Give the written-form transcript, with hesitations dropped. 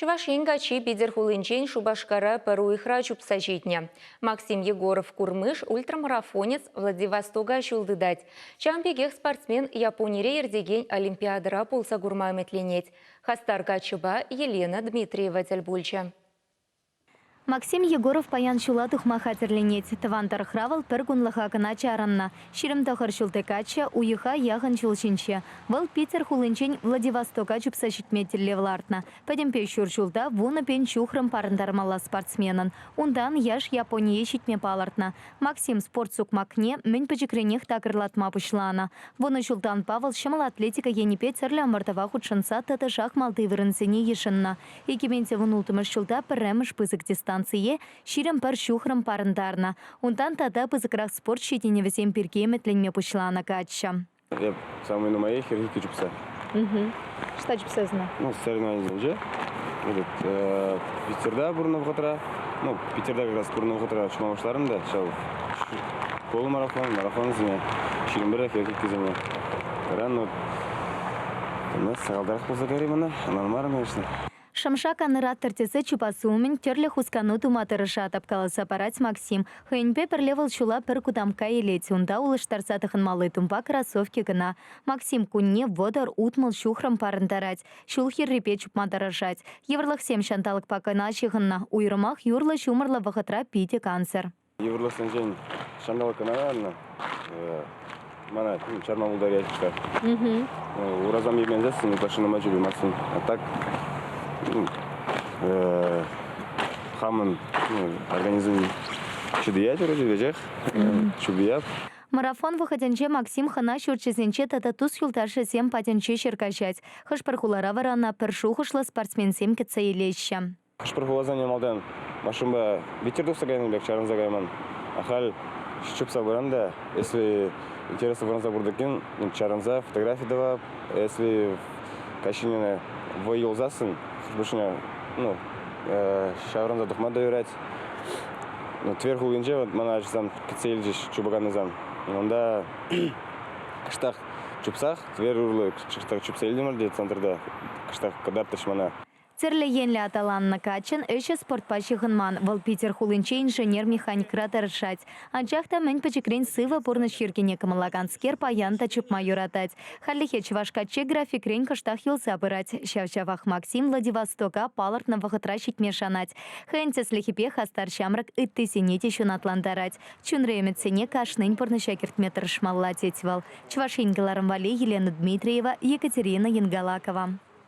Чӑваш Ен каччи Питӗр хулинчен Шупашкара пӗр уйӑхра чупса ҫитнӗ. Максим Егоров Курмыш ультрамарафонец Владивостока ҫул тытать. Ҫавӑн пекех спортсмен Японире иртекен Олимпиадӑра пулса курма ӗмӗтленет. Хастар каччӑпа Елена Дмитриева тӗл пулчӗ. Максим Егоров паян ҫула тухма хатӗрленет. Тӑван тӑрӑхра вӑл пӗр кунлӑха кӑна чарӑннӑ. 29 ҫулти каччӑ уйӑха яхӑн ҫул ҫинче. Вӑл Питӗр хулинчен Владивостока чупса ҫитме тӗллев лартнӑ. Пӗтӗмпе ҫур ҫулта 10,000 ҫухрӑм парӑнтармалла спортсменӑн. Унтан яш Японие ҫитме палӑртнӑ. Максим спорт сукмакне мӗн пӗчӗкренех такӑрлатма пуҫланӑ. Вунӑ ҫултанпа вӑл ҫӑмӑл атлетика енӗпе тӗрлӗ ӑмӑртӑва хутшӑнса тӑтӑшах малти вырӑнсене йышӑннӑ. 2016 ҫулта пӗрремӗш пысӑк дистанцие 21 ҫухрӑм парӑнтарнӑ. Унтан тата пысӑкрах спорт ҫитӗнӗвӗсем пирки ӗмӗтленме пуҫланӑ каччӑ. Эп самый нумай хӗрхи чупса. Что чупсасна? Ну, соревнованисенче. Этот, Питерта пурӑннӑ вӑхӑтра, ну, Питерта как раз пурӑннӑ вӑхӑтра чупма пуҫларӑм та ҫав полумарафон, марафонсене, 21 хӗрхиккисене. Ран, ну, сахалтарах пулса кайрӗ мана, ӑнланмарӑм, конечно. Шӑмшак анраттӑр тесе чупас умӗн тӗрлӗ хускану тума тӑрӑшатӑп, каласа парать Максим. Хӑйӗнпе пӗрле вӑл ҫула пӗр кутамкка илет, унта улӑштарса тӑхӑнмалли тумпа кроссовки кӑна. Максим кунне 30-60 ҫухрӑм парӑнтарать, ҫул хӗррипе чупма тӑрӑшать. Йывӑрлӑхсем ҫанталӑкпа кӑна ҫыхӑннӑ, уйрӑмах юрлӑ-ҫумӑрлӑ вӑхӑтра питӗ кансӗр. Йывӑрлӑхсенчен ҫанталӑк кӑна ларнӑ. Мана чарма пултарать-ҫке. Урасам йӗпенсессӗн ытлашши нумай чупаймастӑн. А так хамӑн организм чупиять вроде веҫех. Чупиять. Марафон вӑхӑтӗнче Максим хӑна ҫурчӗсенче тата тус-юлташӗсем патӗнче ҫӗр каҫать. Хӑш-пӗр хулара вара ӑна пӗр шухӑшлӑ спортсменсем кӗтсе илеҫҫӗ. Хӑш-пӗр хуласене малтан машинпа витӗр тухса кайнӑ пек чарӑнса кайман. А халь чупса пыран та, если интереслӗ вырӑнса пуртӑкин, чарӑнса фотографи тӑвап. Если каҫхине вӑй юлсассӑн, хӑш-пӗрне ну, ҫаврӑнса тухма та юрать. Ну, Тверь хулинче вот мана ачасем кӗтсе илчӗҫ чупаканнисем. Унта кӑштах чупсах, Тверь урлӑ кӑштах чупса илтӗмӗр те центрта кӑштах кӑтартрӗҫ мана. Тӗрлӗ енлӗ аталаннӑ каччӑн ӗҫӗ спортпа ҫыхӑнман. Вӑл Питӗр хулинче инженер-механикра тӑрӑшать. Анчах та мӗн пӗчӗкрен сывӑ пурнӑҫ йӗркине кӑмӑллаканскер паян та чупма юратать. Хальлӗхе чӑваш каччи графикрен кӑштах юлса пырать. Ҫав-ҫавах Максим Владивостока палӑртнӑ вӑхӑтра ҫитме шанать. Хӑйӗн тӗслӗхӗпе хастар ҫамрӑк ыттисене те ҫунатлантарать. Чунри ӗмӗтсене кашнин пурнӑҫа кӗртме тӑрӑшмалла, тет вӑл. Чӑваш Ен кӑларӑм валли Елена Дмитриева, Екатерина Янгалакова.